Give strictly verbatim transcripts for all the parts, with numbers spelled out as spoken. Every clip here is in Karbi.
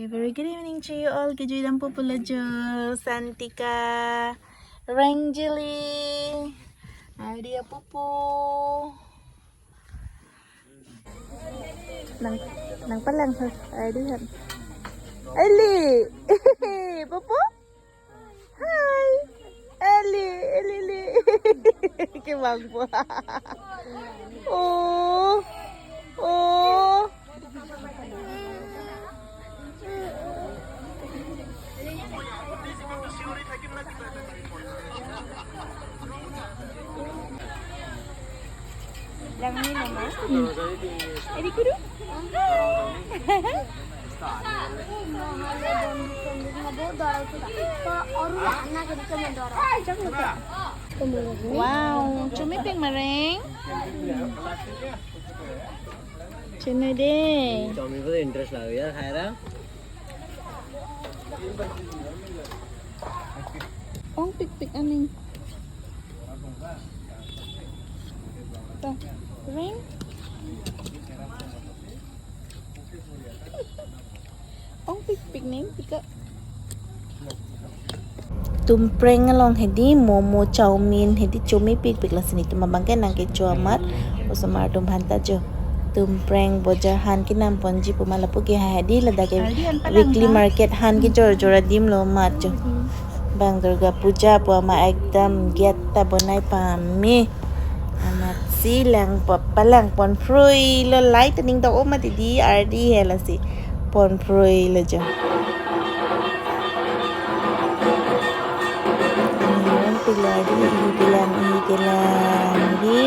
Very good evening to you all. Kejui dampo pulo jo, Santika, Rangjili, Ardi apupu. Nang, nangpalang ha, Ardi han. Eli, pupu. Hi. Eli, Eli, Eli. Kevang po. Oh. Oh. Langni nama. Hmm. Edi kudu. Wow, chomepik mareng. Chennai de. Chomepik interest lagi ya, Khaira. Ongpikpik aning. Ta, ring. Ongpikpik ning, pika. Tumpreng along hedi momo, chowmein hedi chomepikpik, lasi netum abang ke nangkecho amat osomar atum aphanta jo. Tumpreng bojar han kenam ponji pu ma lapu ke ha hedi ladak ke weekly market han kejor jor adim lo amat jo. Bang Durga Puja pu ama ekdam gate ta bonai pame. Amatsi lang pa-, palang ponphrui lo, light aning do-o mati di, Ardi he lasi ponphrui lo jo. Aning pila di, ihi kelang, ihi kelang di.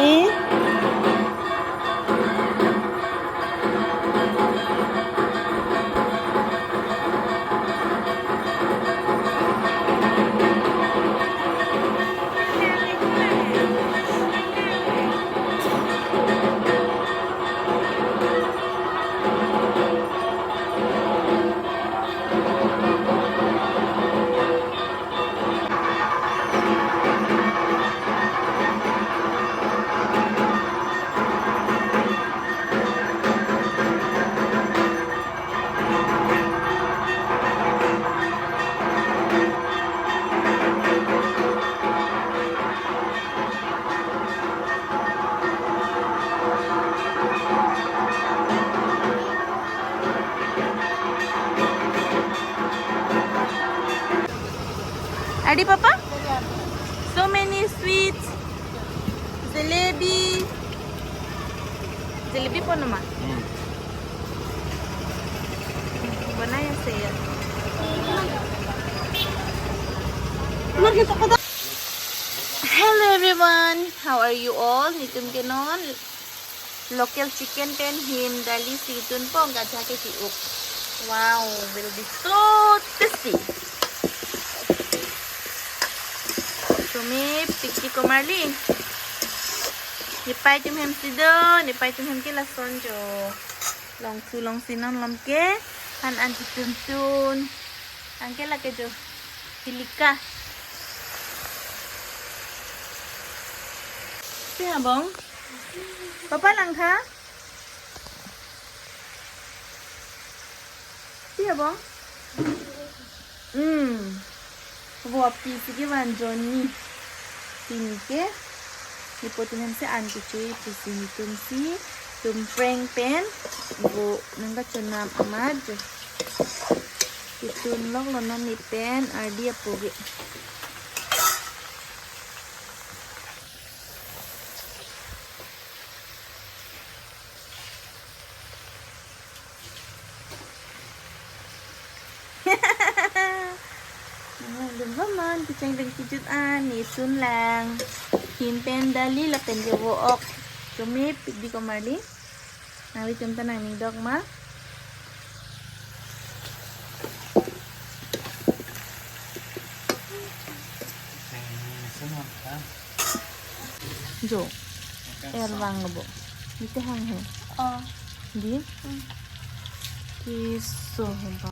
Ardi papa? So many sweets. Jalebi. Jalebi pon ma? Hmm. Bonai ase ya. Hello everyone, how are you all? Netum ke non local chicken pen him dali si tunpon, gaja ke ki-uk. Wow, will be so tasty. Chomepik di komarli. Nepei atum hem si do, nepei atum hem ke lason jo. Longthu longsi non lom ke, han an si tuntun. Anke lake jo. Pilika. Si ha bong. Papa langtha. Si ha bong. Hmm. Vo api si kevan jonni. Pini ke. Nepo atum hem si an kecho-i pusi netum si. Tumpreng pen. Vo nangkachonam amat jo. Ketun lok lo non ne pen, Ardi apo ke. Nanglang dun bom non, kecheng dun kejut an, nesun lang. Him pen dali lapen ke vo-ok. Chomepik di komarli. Nanglitum ta nangning dok ma? Jo. Ervang lo bo. Ite hang he. Oh. Di? Hmm. Kiso he ba.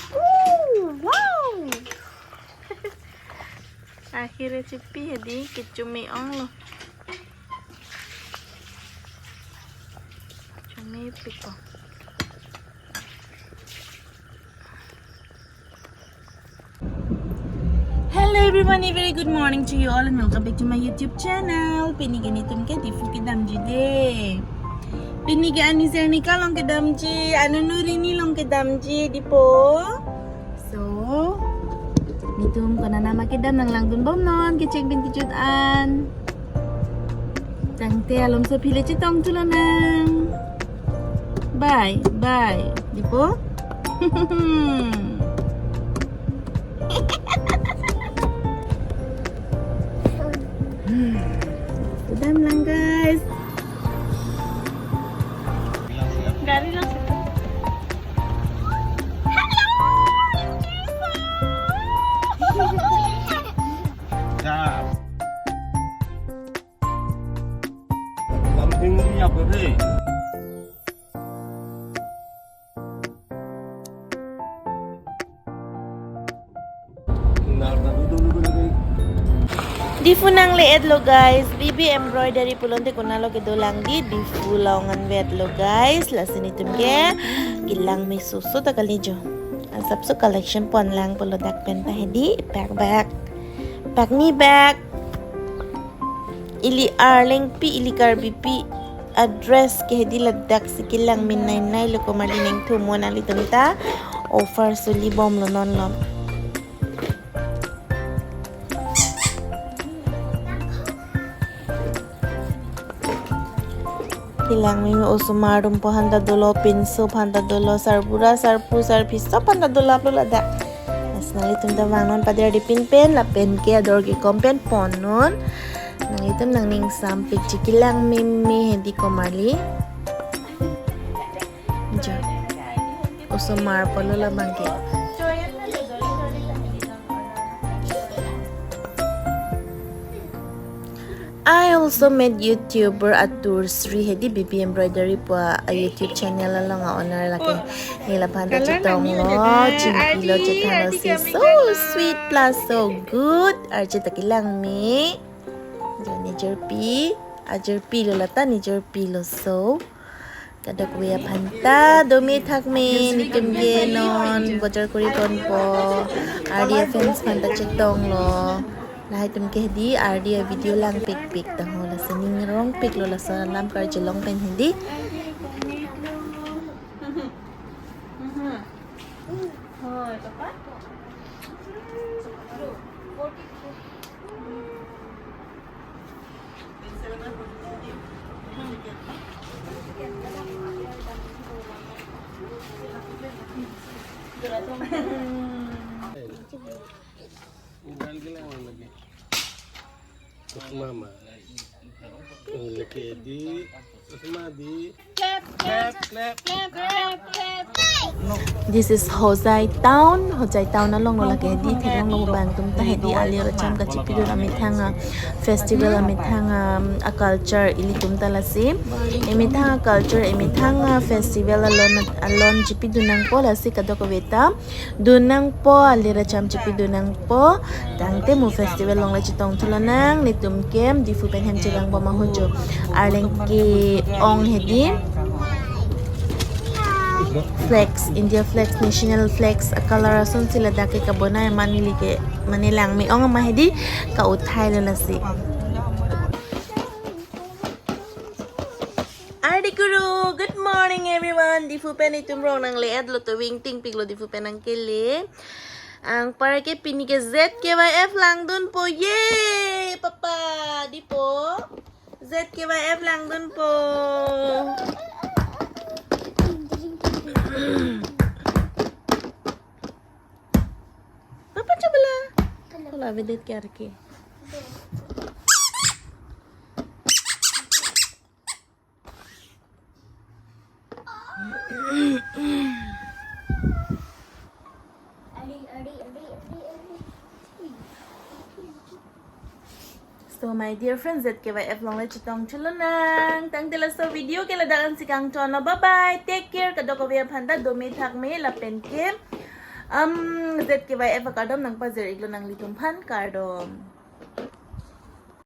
Ooh, wow. Akhirnya chipi hedi, kechome ong lo. Chomepik ko. Hello everyone, a very good morning to you all and welcome back to my YouTube channel. Pini ke netum ke Diphu kedamji de. Pini ke ani Sernika along kedamji, anunu Rini along kedamji, Diphu. So, netum konat nama kedam nanglangdun bomnon, kecheng bin kejut an. Tangte alom so pile chetongthu lonang. Bye, bye. Diphu? Kedam lang, guys. Gari lang. Hello, Diphu. Something ni apa deh? Diphu nangle-etlo guys, Bibi Embroidery pulote konatlo kedolang di, Diphu along anvetlo guys, lasi netum ke kelang mesoso ta kali jo. Asapso collection ponlang pulo dak pen ta hedi, pak bak. Pak ni bak. Ili Arlengpi, ili Karbipi a-dress ke hedi ladak si kelang min nai nai lo komarli neng thumo nanglitum ta offer suli bomlo non lo. Kelang mimi osomar atum aphan ta dolo, pinso aphan ta dolo, sarbura, sarpo, sarpi, sop aphan ta dolo aplo ladak. Lasi nanglitum ta vangnon pader di pin pen, lapen ke ador kekom pen ponnon. Nanglitum nangning sampik ji kelang mimi hedi komarli. Jo. Osomar pulo labang ke. I also met YouTuber Atur Sri hedi Bibi Embroidery pu a-YouTube channel along a-owner lake. Neli laphan ta chetonglo, chingkilo, chethanlo si so sweet plus so good. Arje ta kelang me. Jo, nejirpi, ajirpilo lata, nejirpilo so. Kadokave aphan ta dome thakme, netum ke non bojar kori ponpo. Ardi a-fans aphan ta chetonglo. Lahai atum ke hedi ardi a-video langpikpik ta ho, lasi ning rongpiklo laso alam karjulong pen hedi. Mama. Leke di, Susma di. Clap, clap, clap, clap, clap. This is Hojai town. Hojai town alonglo lake hedi, theklonglo bang atum ta hedi, ali racham kachipidun amethang a-festival, amethang a, um, a-culture ilitum ta lasi. Emethang a-culture, emethang a-festival alon, alon chipidun nangpo lasi kadokave ta dun nangpo, ali racham chipidun nangpo. Tangte mo festival along le chetongthu lonang, netum ke Diphu pen hem chevang bom ahut jo. Arleng ke-ong hedi. Flags, India flags, national flags, a-color ason si ladak ke kabonai amat neli ke mane lang me-ong amat hedi ka-uthailo lasi. Ardi kuru, good morning everyone. Diphu pen itum rong nangle-etlo to, wing ting piklo Diphu pen nangkele. Anpar ke pini ke Z K Y F langdunpo. Yay, papa, Diphu. Z K Y F langdunpo. Papa coba lah. Kalau avedet ke arke. So my dear friends, Z K Y F along le chetongthu lonang. Tangte laso video ke ladak ansi kangtonlo. Bye bye. Take care. Kadokave aphan ta dome thakme lapen ke, um, Z K Y F akardom nangpajir-iklo nanglitum aphan, kardom.